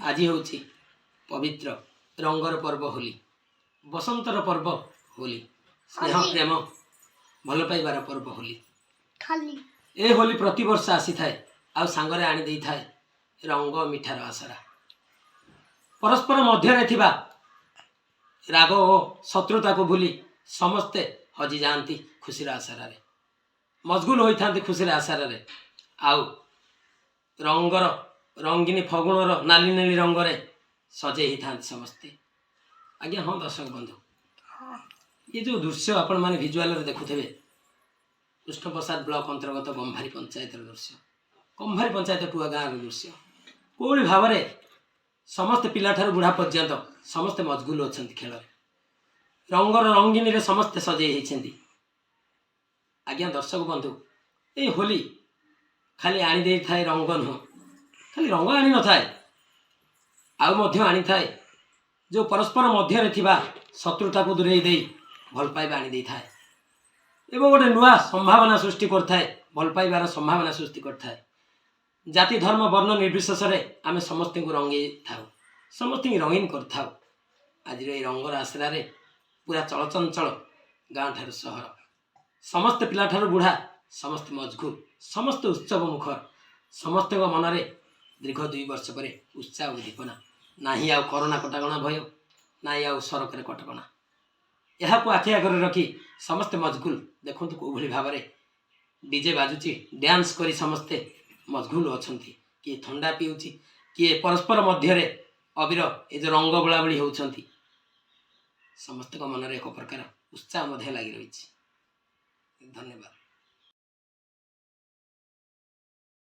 ଆଜି ହେଉଛି ପବିତ୍ର ରଙ୍ଗର ପର୍ବ ହୋଲି, ବସନ୍ତର ପର୍ବ ହୋଲି, ସ୍ନେହ ହୋଲି। ପ୍ରେମ ଭଲ ପାଇବାର ପର୍ବ ହୋଲି। ଖାଲି ଏ ହୋଲି ପ୍ରତିବର୍ଷ ଆସିଥାଏ ଆଉ ସାଙ୍ଗରେ ଆଣି ଦେଇଥାଏ ରଙ୍ଗ ମିଠାର ଆସରା। ପରସ୍ପର ମଧ୍ୟରେ ଥିବା ରାଗ ଓ ଶତ୍ରୁତାକୁ ଭୁଲି ସମସ୍ତେ ହଜିଯାଆନ୍ତି ଖୁସିର ଆସରାରେ, ମସଗୁଲ ହୋଇଥାନ୍ତି ଖୁସିର ଆସରାରେ ଆଉ ରଙ୍ଗର ରଙ୍ଗିନୀ ଫଗୁଣର ନାଲି ନାଲି ରଙ୍ଗରେ ସଜେଇ ହେଇଥାନ୍ତି ସମସ୍ତେ। ଆଜ୍ଞା ହଁ, ଦର୍ଶକ ବନ୍ଧୁ, ଏ ଯେଉଁ ଦୃଶ୍ୟ ଆପଣମାନେ ଭିଜୁଆଲରେ ଦେଖୁଥିବେ, କୃଷ୍ଣପ୍ରସାଦ ବ୍ଲକ ଅନ୍ତର୍ଗତ ଗମ୍ଭାରୀ ପଞ୍ଚାୟତର ଦୃଶ୍ୟ, ଗମ୍ଭାରୀ ପଞ୍ଚାୟତ ଟୁଆ ଗାଁର ଦୃଶ୍ୟ। କୋଉଭଳି ଭାବରେ ସମସ୍ତେ ପିଲାଠାରୁ ବୁଢ଼ା ପର୍ଯ୍ୟନ୍ତ ସମସ୍ତେ ମଜଗୁଲ ଅଛନ୍ତି ଖେଳରେ, ରଙ୍ଗର ରଙ୍ଗିନୀରେ ସମସ୍ତେ ସଜେଇ ହେଇଛନ୍ତି। ଆଜ୍ଞା ଦର୍ଶକ ବନ୍ଧୁ, ଏଇ ହୋଲି ଖାଲି ଆଣି ଦେଇଥାଏ ରଙ୍ଗ ନୁହଁ, ଖାଲି ରଙ୍ଗ ଆଣିନଥାଏ, ଆଉ ମଧ୍ୟ ଆଣିଥାଏ ଯେଉଁ ପରସ୍ପର ମଧ୍ୟରେ ଥିବା ଶତ୍ରୁତାକୁ ଦୂରେଇ ଦେଇ ଭଲ ପାଇବା ଆଣି ଦେଇଥାଏ ଏବଂ ଗୋଟେ ନୂଆ ସମ୍ଭାବନା ସୃଷ୍ଟି କରିଥାଏ, ଭଲ ପାଇବାର ସମ୍ଭାବନା ସୃଷ୍ଟି କରିଥାଏ। ଜାତି, ଧର୍ମ, ବର୍ଣ୍ଣ ନିର୍ବିଶେଷରେ ଆମେ ସମସ୍ତଙ୍କୁ ରଙ୍ଗେଇ ଥାଉ, ସମସ୍ତଙ୍କୁ ରଙ୍ଗୀନ କରିଥାଉ। ଆଜିର ଏଇ ରଙ୍ଗର ଆଶ୍ରାରେ ପୁରା ଚଳଚଞ୍ଚଳ ଗାଁ ଠାରୁ ସହର, ସମସ୍ତେ ପିଲାଠାରୁ ବୁଢ଼ା ସମସ୍ତେ ମଜଗୁଲ, ସମସ୍ତେ ଉତ୍ସବ ମୁଖର। ସମସ୍ତଙ୍କ ମନରେ ଦୀର୍ଘ 2 ବର୍ଷ ପରେ ଉତ୍ସାହ ଉଦ୍ଦୀପନା। ନାହିଁ ଆଉ କରୋନା କଟକଣା ଭୟ, ନାହିଁ ଆଉ ସରକାରୀ କଟକଣା। ଏହାକୁ ଆଖି ଆଗରେ ରଖି ସମସ୍ତେ ମଜଗୁଲ। ଦେଖନ୍ତୁ କୋଉଭଳି ଭାବରେ ଡିଜେ ବାଜୁଛି, ଡ୍ୟାନ୍ସ କରି ସମସ୍ତେ ମଜଗୁଲ ଅଛନ୍ତି। କିଏ ଥଣ୍ଡା ପିଉଛି, କିଏ ପରସ୍ପର ମଧ୍ୟରେ ଅବିର ଏ ଯେଉଁ ରଙ୍ଗ ବୋଳାବୋଳି ହେଉଛନ୍ତି। ସମସ୍ତଙ୍କ ମନରେ ଏକ ପ୍ରକାର ଉତ୍ସାହ ମଧ୍ୟ ଲାଗି ରହିଛି। ଧନ୍ୟବାଦ।